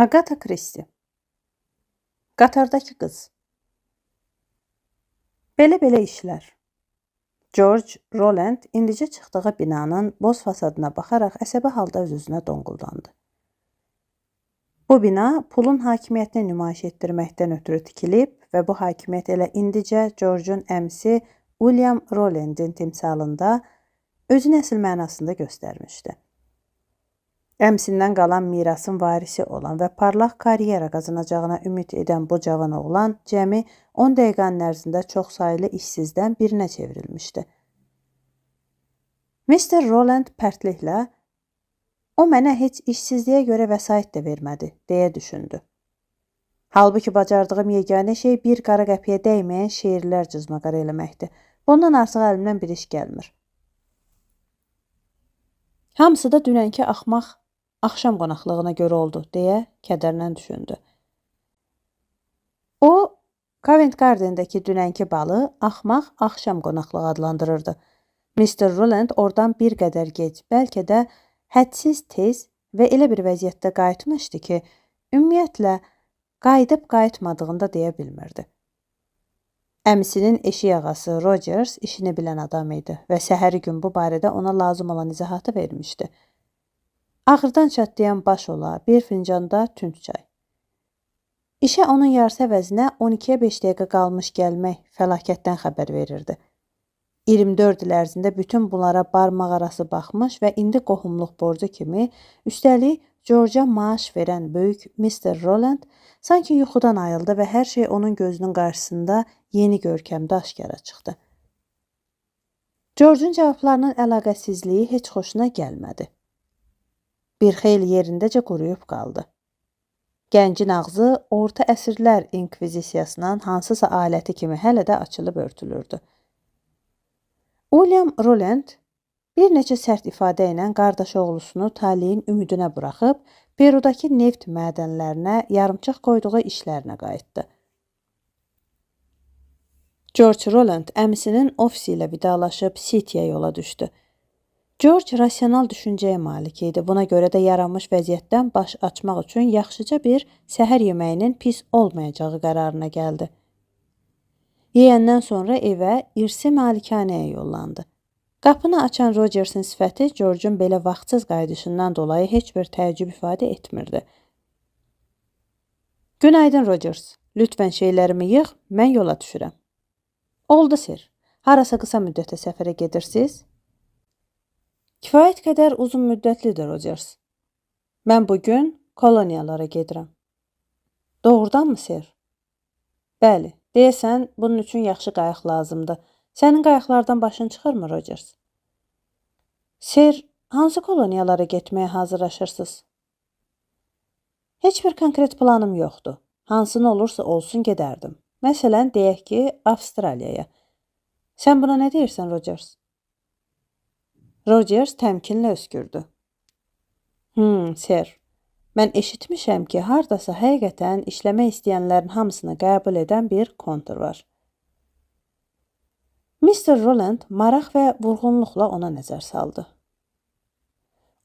Agatha Christie. Qatardakı qız. Belə-belə işlər. George Roland indicə çıxdığı binanın boz fasadına baxaraq əsəbi halda öz-özünə donquldandı. Bu bina pulun hakimiyyətini nümayiş etdirməkdən ötürü tikilib və bu hakimiyyət elə indicə George'un əmisi William Roland'in timsalında özünü əsl mənasında göstərmişdi. Əmisindən qalan mirasın varisi olan və parlaq karyera qazanacağına ümid edən bu cavan oğlan cəmi 10 dəqiqənin ərzində çoxsaylı işsizdən birinə çevrilmişdi. Mr. Roland pərtliklə "O mənə heç işsizliyə görə vəsait də vermədi" deyə düşündü. Halbuki bacardığım yeganə şey bir qara qəpiyə dəyməyən şeirlər cızmaqara eləməkdir. Bundan artıq əlimdən bir iş gəlmir. Hamısı da dünənki axmaq axşam qonaqlığına görə oldu, deyə kədərlə düşündü. O, Covent Gardendəki dünənki balı axmaq axşam qonaqlığı adlandırırdı. Mr. Roland oradan bir qədər gec, bəlkə də hədsiz tez və elə bir vəziyyətdə qayıtmışdı ki, ümumiyyətlə qayıdıb qayıtmadığını da deyə bilmirdi. Əmisinin eşik ağası Rogers işini bilən adam idi və səhəri gün bu barədə ona lazım olan izahatı vermişdi. Ağrıdan çatlayan baş ola, bir fincanda tünd çay. İşə onun yarısı əvəzinə 12-yə 5 dəqiqə qalmış gəlmək fəlakətdən xəbər verirdi. 24 il ərzində bütün bunlara barmaq arası baxmış və indi qohumluq borcu kimi, üstəlik George'a maaş verən böyük Mr. Roland sanki yuxudan ayıldı və hər şey onun gözünün qarşısında yeni görkəmdə aşkara çıxdı. George'un cavablarının əlaqəsizliyi heç xoşuna gəlmədi. Bir xeyli yerindəcə quruyub qaldı. Gəncin ağzı orta əsrlər inkvizisiyasının hansısa aləti kimi hələ də açılıb örtülürdü. William Roland bir neçə sərt ifadə ilə qardaş oğlusunu taleyin ümidinə buraxıb Perudakı neft mədənlərinə yarımçıq qoyduğu işlərinə qayıtdı. George Roland əmisinin ofisi ilə vidalaşıb City'yə yola düşdü. George rasional düşüncəyə malik idi. Buna görə də yaranmış vəziyyətdən baş açmaq üçün yaxşıca bir səhər yeməyinin pis olmayacağı qərarına gəldi. Yeyəndən sonra evə, irsi malikanəyə yollandı. Qapını açan Rogersin sifəti George'un belə vaxtsız qayıdışından dolayı heç bir təəccüb ifadə etmirdi. "Günaydın Rogers. Lütfən şeylərimi yığ, mən yola düşürəm." "Oldu sir. Harasa qısa müddətə səfərə gedirsiz?" "Kifayət qədər uzun müddətlidir Rogers. Mən bugün koloniyalara gedirəm." "Doğrudanmı sir?" "Bəli. Deyəsən, bunun üçün yaxşı qayıq lazımdır. Sənin qayıqlardan başın çıxırmı Rogers?" "Sir, hansı koloniyalara getməyə hazırlaşırsınız?" "Heç bir konkret planım yoxdur. Hansını olursa olsun gedərdim. Məsələn, deyək ki, Avstraliyaya. Sən buna nə deyirsən Rogers?" Rogers təmkinlə öskürdü. Sir, mən eşitmişəm ki, hardasa həqiqətən işləmək istəyənlərin hamısını qəbul edən bir kontor var. Mr. Roland maraq və vurğunluqla ona nəzər saldı.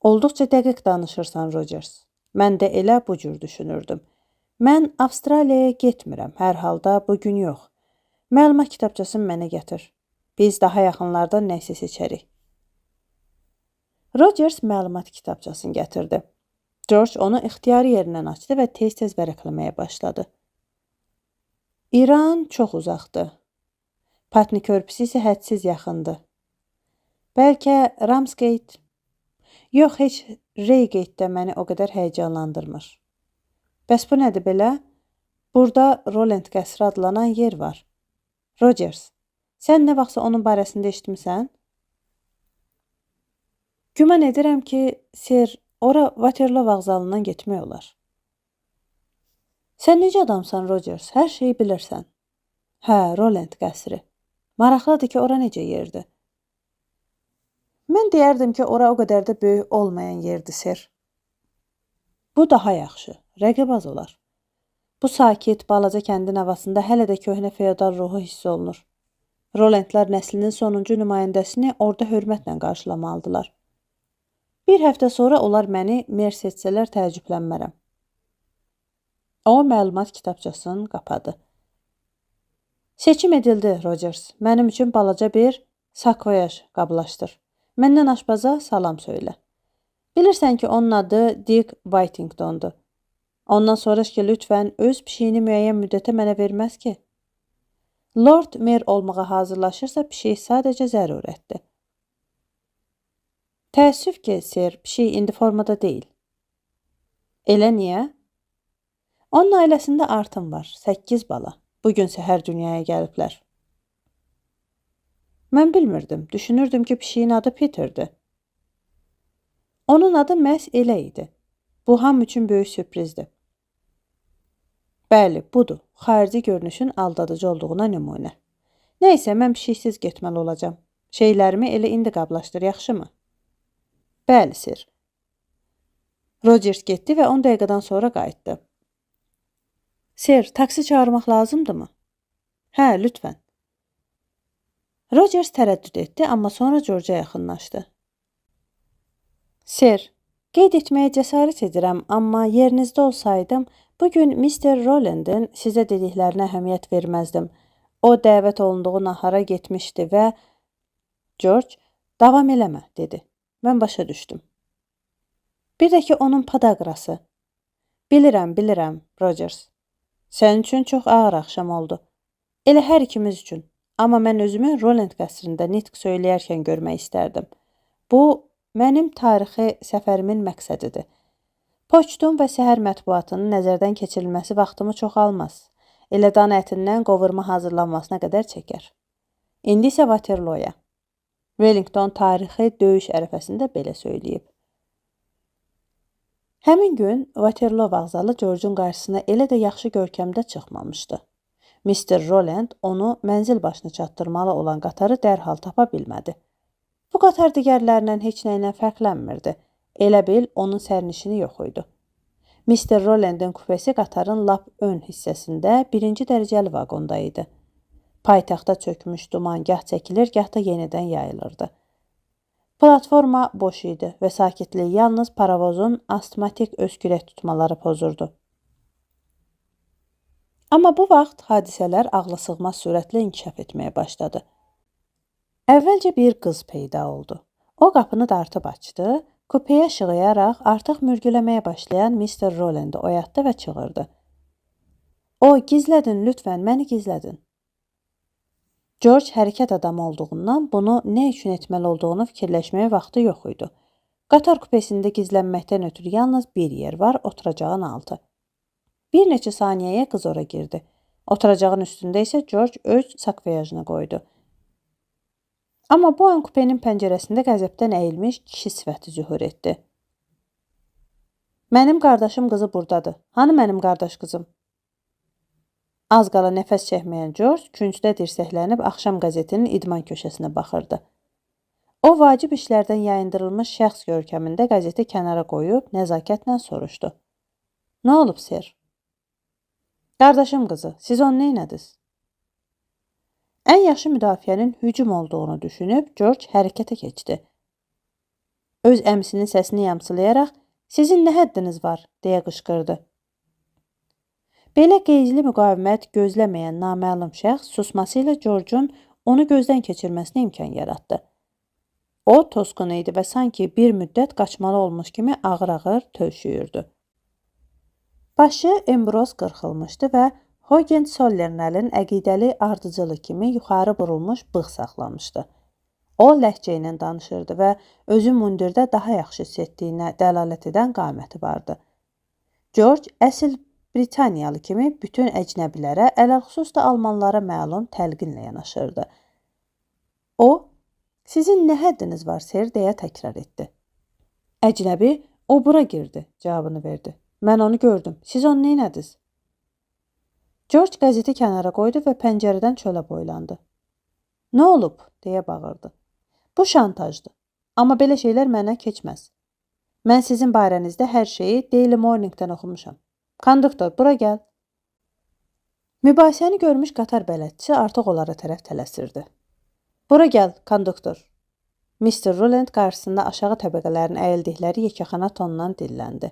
"Olduqca dəqiq danışırsan Rogers. Mən də elə bu cür düşünürdüm. Mən Avstraliyaya getmirəm, hər halda bugün yox. Məlumat kitabçasını mənə gətir. Biz daha yaxınlardan nəsə seçərik." Rogers məlumat kitabçasını gətirdi. George onu ixtiyari yerindən açdı və tez-tez vərəqləməyə başladı. İran çox uzaqdır. Patni körpüsü isə hədsiz yaxındır. Bəlkə Ramsgate? Yox, heç Reigate də məni o qədər həyəcanlandırmır. Bəs bu nədir belə? Burada Roland qəsri adlanan yer var. Rogers, sən nə vaxtsa onun barəsində eşitmisən? Güman edirəm ki, sir, ora Waterloo vağzalından getmək olar. Sən necə adamsan Rogers, hər şeyi bilirsən. Hə, Roland qəsri. Maraqlıdır ki, ora necə yerdir? Mən deyərdim ki, ora o qədər də böyük olmayan yerdir, sir. Bu daha yaxşı, rəqib az olar. Bu sakit, balaca kəndin havasında hələ də köhnə feodal ruhu hiss olunur. Rolandlar nəslinin sonuncu nümayəndəsini orada hörmətlə qarşılamalıdırlar. Bir həftə sonra onlar məni mers etsələr təəccüblənmərəm. O, məlumat kitabçasını qapadı. Seçim edildi, Rogers. Mənim üçün balaca bir sakvoyaj qablaşdır. Məndən aşpaza salam söylə. Bilirsən ki, onun adı Dick Whitingtondur. Ondan soruş ki, lütfən öz pişiyini müəyyən müddətə mənə verməz ki. Lord Mer olmağa hazırlaşırsa, pişik sadəcə zərurətdir. Təəssüf ki, ser, pişik indi formada deyil. Elə niyə? Onun ailəsində artım var, 8 bala. Bugün səhər dünyaya gəliblər. Mən bilmirdim, düşünürdüm ki, pişiyin adı Peterdir. Onun adı məhz elə idi. Bu, hamı üçün böyük sürprizdir. Bəli, budur. Xarici görünüşün aldadıcı olduğuna nümunə. Nəysə, mən pişiksiz getməli olacam. Şeylərimi elə indi qablaşdır, yaxşımı? Bəli, sir. Rogers getdi və 10 dəqiqədən sonra qayıtdı. Ser, taksi çağırmaq lazımdırmı? Hə, lütfən. Rogers tərəddüd etdi, amma sonra George'a yaxınlaşdı. Ser, qeyd etməyə cəsarət edirəm, amma yerinizdə olsaydım, bugün Mr. Roland'ın sizə dediklərinə əhəmiyyət verməzdim. O, dəvət olunduğu nahara getmişdi və... George, davam eləmə, dedi. Mən başa düşdüm. Bir də ki, onun podaqrası. Bilirəm, bilirəm, Rogers. Sənin üçün çox ağır axşam oldu. Elə hər ikimiz üçün. Amma mən özümü Roland qəsrində nitq söyləyərkən görmək istərdim. Bu, mənim tarixi səfərimin məqsədidir. Poçtun və səhər mətbuatının nəzərdən keçirilməsi vaxtımı çox almaz. Elə dana ətindən qovurma hazırlanmasına qədər çəkər. İndi isə Waterlooya. Wellington tarixi döyüş ərəfəsində belə söyləyib. Həmin gün Waterloo vağzalı George'un qarşısına elə də yaxşı görkəmdə çıxmamışdı. Mr. Roland onu mənzil başına çatdırmalı olan qatarı dərhal tapa bilmədi. Bu qatar digərlərindən heç nə ilə fərqlənmirdi. Elə bil onun sərnişini yox idi. Mr. Roland'ın kupesi qatarın lap ön hissəsində birinci dərəcəli vaqonda idi. Paytaxta çökmüş duman gah çəkilir, gah da yenidən yayılırdı. Platforma boş idi və sakitliyi yalnız paravozun astmatik öskürək tutmaları pozurdu. Amma bu vaxt hadisələr ağlasığmaz sürətlə inkişaf etməyə başladı. Əvvəlcə bir qız peyda oldu. O qapını dartıb açdı, kupeyə şığıyaraq artıq mürgüləməyə başlayan Mr. Roland'ı oyatdı və çığırdı. O, gizlədin, lütfən, məni gizlədin. George hərəkət adamı olduğundan bunu nə üçün etməli olduğunu fikirləşməyə vaxtı yox idi. Qatar kupesində gizlənməkdən ötürü yalnız bir yer var, oturacağın altı. Bir neçə saniyəyə qız ora girdi. Oturacağın üstündə isə George öz sakvoyajını qoydu. Amma bu an kupenin pəncərəsində qəzəbdən əyilmiş kişi sifəti zühur etdi. Mənim qardaşım qızı buradadır. Hanı mənim qardaş qızım? Az qala nəfəs çəkməyən George küncdə dirsəklənib axşam qəzetinin idman köşəsinə baxırdı. O, vacib işlərdən yayındırılmış şəxs görkəmində qəzeti kənara qoyub nəzakətlə soruşdu. Nə olub, ser? Qardaşım qızı, siz onu neynədiniz? Ən yaxşı müdafiənin hücum olduğunu düşünüb George hərəkətə keçdi. Öz əmisinin səsini yamsılayaraq, sizin nə həddiniz var, deyə qışqırdı. Belə qeyzli müqavimət gözləməyən naməlum şəxs susması ilə George'un onu gözdən keçirməsinə imkan yaratdı. O, tosqun idi və sanki bir müddət qaçmalı olmuş kimi ağır-ağır tövşüyürdü. Başı embroz qırxılmışdı və Hohenzollernlərin əqidəli ardıcılı kimi yuxarı burulmuş bığ saxlamışdı. O, ləhcə ilə danışırdı və özü mundirdə daha yaxşı hiss etdiyinə dəlalət edən qaməti vardı. George əsl Britaniyalı kimi bütün əcnəbilərə, ələlxüsus da almanlara məlum təlqinlə yanaşırdı. O, sizin nə həddiniz var, ser, deyə təkrar etdi. Əcnəbi, o bura girdi, cavabını verdi. Mən onu gördüm. Siz onu neynədiniz? George qəzeti kənara qoydu və pəncərədən çölə boylandı. Nə olub? Deyə bağırdı. Bu şantajdır. Amma belə şeylər mənə keçməz. Mən sizin barənizdə hər şeyi Daily Morning'dən oxumuşam. Konduktor, bura gəl. Mübahisəni görmüş qatar bələdçisi artıq onlara tərəf tələsirdi. Bura gəl, konduktor. Mr. Roland qarşısında aşağı təbəqələrin əyildikləri yekəxana tondan dilləndi.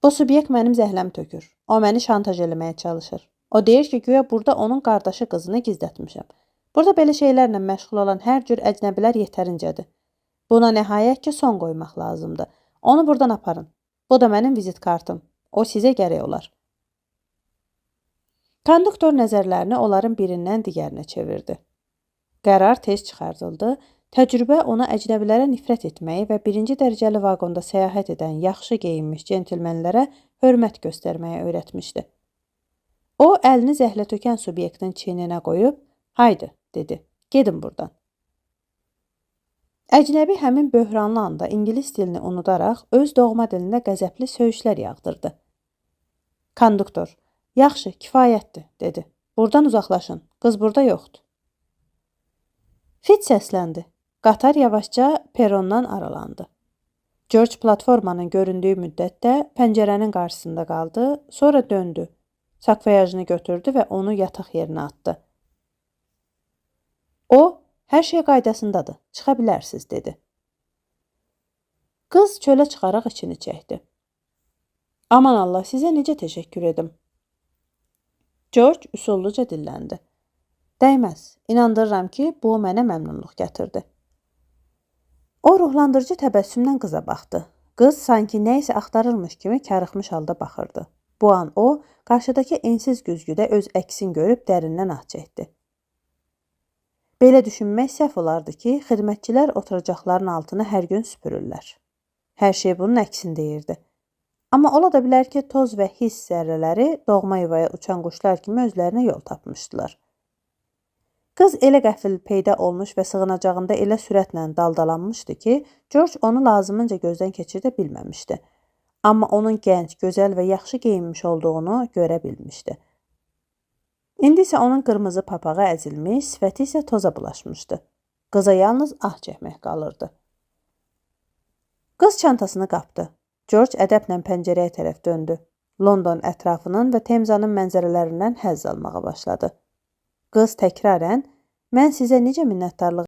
Bu subyekt mənim zəhləmi tökür. O məni şantaj eləməyə çalışır. O deyir ki, güya burada onun qardaşı qızını gizlətmişəm. Burada belə şeylərlə məşğul olan hər cür əcnəbilər yetərincədir. Buna nəhayət ki, son qoymaq lazımdır. Onu buradan aparın. Bu da mənim vizit kartım. O sizə gərək olar. Konduktor nəzərlərini onların birindən digərinə çevirdi. Qərar tez çıxardıldı. Təcrübə ona əcnəbilərə nifrət etməyi və birinci dərəcəli vaqonda səyahət edən yaxşı geyinmiş centlmenlərə hörmət göstərməyi öyrətmişdi. O, əlini zəhlə tökən subyektin çiyninə qoyub, "Haydi," dedi, "gedin buradan." Əcnəbi həmin böhranlı anda ingilis dilini unudaraq öz doğma dilində qəzəbli söyüşlər yağdırdı. Konduktor, "Yaxşı, kifayətdir," dedi. "Buradan uzaqlaşın, qız burada yoxdur." Fit səsləndi. Qatar yavaşca perondan aralandı. George platformanın göründüyü müddətdə pəncərənin qarşısında qaldı, sonra döndü. Sakvayajını götürdü və onu yataq yerinə atdı. O, "Hər şey qaydasındadır, çıxa bilərsiniz," dedi. Qız çölə çıxaraq içini çəkdi. Aman Allah, sizə necə təşəkkür edim? George üsulluca dilləndi. Dəyməz, inandırıram ki, bu mənə məmnunluq gətirdi. O ruhlandırıcı təbəssümlə qıza baxdı. Qız sanki nə isə axtarırmış kimi karıxmış halda baxırdı. Bu an o, qarşıdakı ensiz güzgüdə öz əksini görüb dərindən ah çəkdi. Belə düşünmək səhv olardı ki, xidmətçilər oturacaqların altını hər gün süpürürlər. Hər şey bunun əksini deyirdi. Amma ola da bilər ki, toz və hiss zərrələri doğma yuvaya uçan quşlar kimi özlərinə yol tapmışdılar. Qız elə qəfil peyda olmuş və sığınacağında elə sürətlə daldalanmışdı ki, George onu lazımınca gözdən keçirdə bilməmişdi. Amma onun gənc, gözəl və yaxşı geyinmiş olduğunu görə bilmişdi. İndi isə onun qırmızı papağı əzilmiş, sifəti isə toza bulaşmışdı. Qıza yalnız ah çəkmək qalırdı. Qız çantasını qapdı. George ədəblə pəncərəyə tərəf döndü. London ətrafının və Temzanın mənzərələrindən həzz almağa başladı. Qız təkrarən, "Mən sizə necə minnətdarlıq